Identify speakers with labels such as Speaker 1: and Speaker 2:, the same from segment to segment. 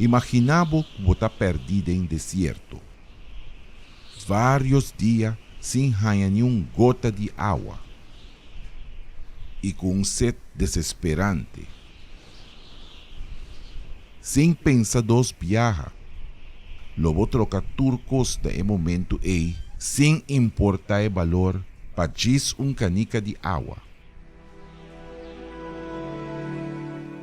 Speaker 1: Imaginá bo ku bo ta pèrdí den desierto. Vários dia sin haña niun gota di awa i ku un set desesperante. Sin pensa dos biaha, lo bo troka tur kos na e momentu ei sin importá e balor pa djis un kanika di awa.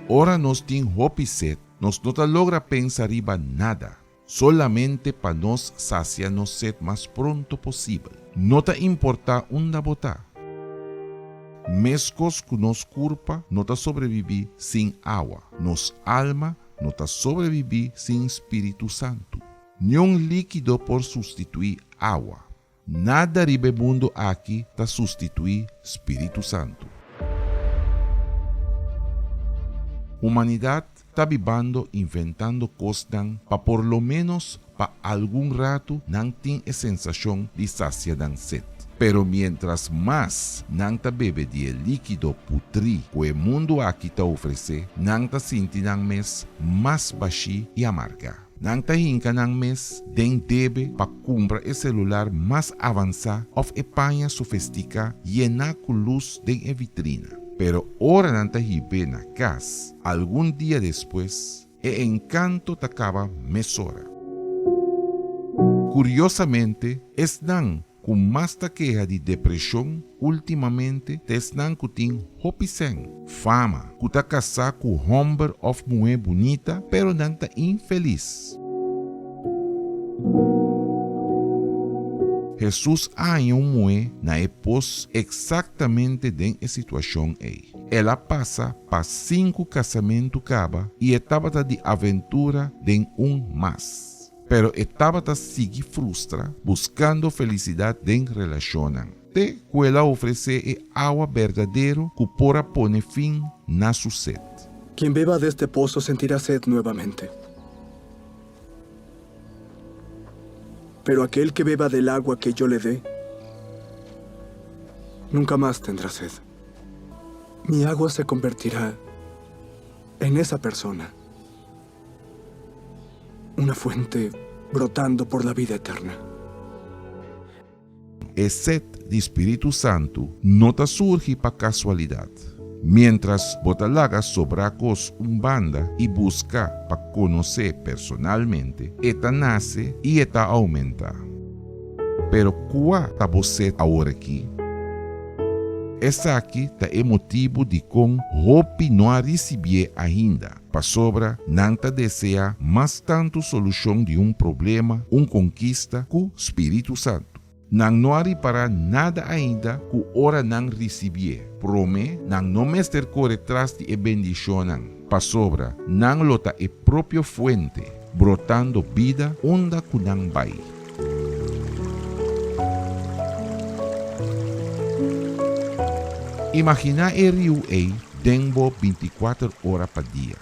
Speaker 1: Ora nos tin hopi set, nos no ta logra pensa riba nada, solamente pa nos sasia nos set mas pronto posibel. No ta importá unda bo ta. Meskos ku nos kurpa no ta sobrebibí sin awa, nos alma no ta sobrebibí sin Spiritu Santu. Niun líkido por sustituí awa. Nada riba e mundu aki ta sustituí Spiritu Santu. Humanidat ta bibando inventando kosnan pa por lo ménos pa algun ratu nan tin e sensashon di sasia nan set. Pero miéntras mas nan ta bebe di e líkido putrí ku e mundu aki ta ofresé, nan ta sinti nan mes mas bashí i amargá. Nan ta hinka nan mes den debe pa kumpra e selular mas avansá òf e paña sofestiká yená ku lus den e vitrina. Pero ora nan ta hib'é na kas, algun dia despues, e enkanto ta kaba mesora. Kuriosamente, esnan ku mas ta keha di depreshon últimamente ta esnan ku tin hopi sèn, fama, ku ta kasá ku hòmber òf muhé bunita pero nan ta infelis. Hesus a haña un muhé na e pos eksaktamente den e situashon ei. El a pasa pa sinku kasamentu kaba i e tabata di aventura den un mas. Pero e tabata sigui frustra buskando felisidat den relashonnan, te ku el a ofresé e awa berdadero ku por a pone fin na su set.
Speaker 2: Quien beba de este pozo sentirá sed nuevamente. Pero aquel que beba del agua que yo le dé, nunca más tendrá sed. Mi agua se convertirá en esa persona. Una fuente brotando por la vida eterna.
Speaker 1: E set di Spiritu Santu no ta surgi pa kasualidat. Miéntras bo ta laga sobrá kos un banda i buska pa konosé personalmente, e ta nase i e ta oumentá. Pero kua ta bo set aworakí? Esaki ta e motibu dikon hopi no a risibié ainda. Pasobra nan ta deseá mas tantu solushon di un problema, un konkista, ku Spiritu Santu. Nan no a ripará nada ainda ku ora nan risibié, promé nan no mester kore tras di e bendishonnan, pasobra nan lo ta e propio fuente, brotando bida unda ku nan bai. Imaginá e riu ei den bo bintikuater ora pa dia.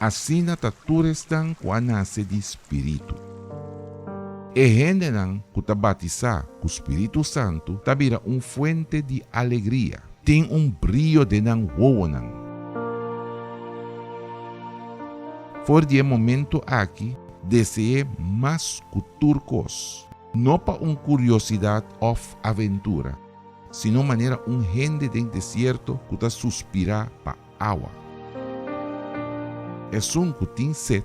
Speaker 1: Asina ta tur esnan ku a nase di spiritu. E hendenan ku ta batisá ku spiritu santu ta bira un fuente di alegria. Tin un brio den nan wowonan. For di e momento aki, dese'é mas ku tur kos, no pa un kuriosidat òf aventura, sino manera un hende den desierto ku ta suspirá pa awa. Esun ku tin set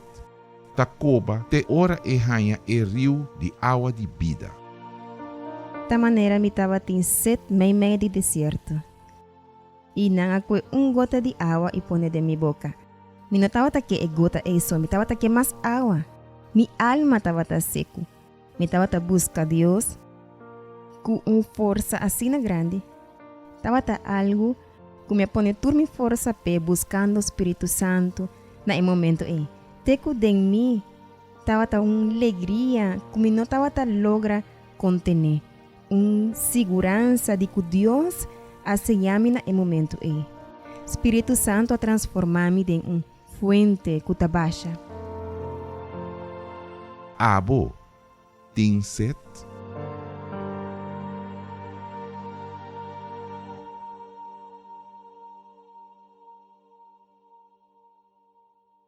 Speaker 1: ta koba te ora e haña e riu di awa di bida.
Speaker 3: Ta manera mi tabatin set meimei di desierto, i nan a kue un gota di awa i pone den mi boka. Mi no tabata ke e gota ei so, mi tabata ke mas awa. Mi alma tabata seku. Mi tabata buska Dios ku un forsa asina grandi. Tabata algu ku mi a pone tur mi forsa p'e buskando Spiritu Santu na e momento ei. Te ku den mi tabata un legria ku mi no tabata logra kontené, un siguransa di ku Dios a señá mi na e momento ei. Spiritu Santu a transformá mi den un Fuente ku ta basha.
Speaker 1: Abo tin set?